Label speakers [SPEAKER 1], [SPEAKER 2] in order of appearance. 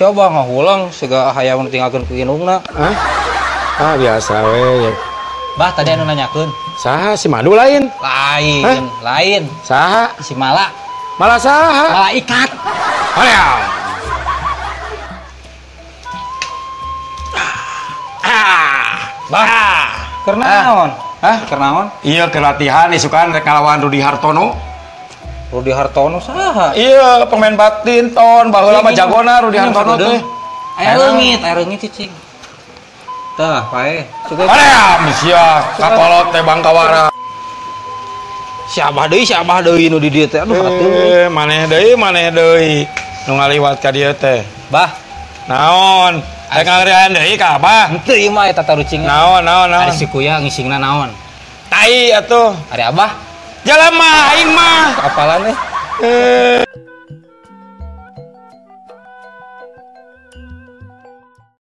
[SPEAKER 1] Si Abah ngahulang siga hayam nu tinggalkeun ku indungna.
[SPEAKER 2] Hah? Ah biasa we.
[SPEAKER 1] Bah tadi anu nanyakeun.
[SPEAKER 2] Saha si Madu lain?
[SPEAKER 1] Lain,
[SPEAKER 2] hah?
[SPEAKER 1] Lain.
[SPEAKER 2] Saha?
[SPEAKER 1] Si Mala.
[SPEAKER 2] Mala saha?
[SPEAKER 1] Mala ikat.
[SPEAKER 2] Hoream.
[SPEAKER 1] Bah. Keur naon?
[SPEAKER 2] Hah?
[SPEAKER 1] Keur naon?
[SPEAKER 2] Iya keur latihan isukan rek ngalawan Rudi Hartono.
[SPEAKER 1] Rudi Hartono saha?
[SPEAKER 2] Iya, pemain badminton, baheula mah jagona Rudi Hartono teh.
[SPEAKER 1] Aya leungit cicing. Tah, pae.
[SPEAKER 2] Hoream sia, kakolot teh Bangkawara.
[SPEAKER 1] Si Abah deui nu di dieu teh. Aduh atuh.
[SPEAKER 2] Maneh deui nu ngaliwat ka dieu teh.
[SPEAKER 1] Bah,
[SPEAKER 2] naon? Rek ngalian deui ka Abah?
[SPEAKER 1] Henteu ieu mah eta tarucing.
[SPEAKER 2] Naon?
[SPEAKER 1] Ari si Kuya ngisingna naon?
[SPEAKER 2] Tai atuh.
[SPEAKER 1] Ari Abah?
[SPEAKER 2] Jalama aing mah.
[SPEAKER 1] Apalan eh?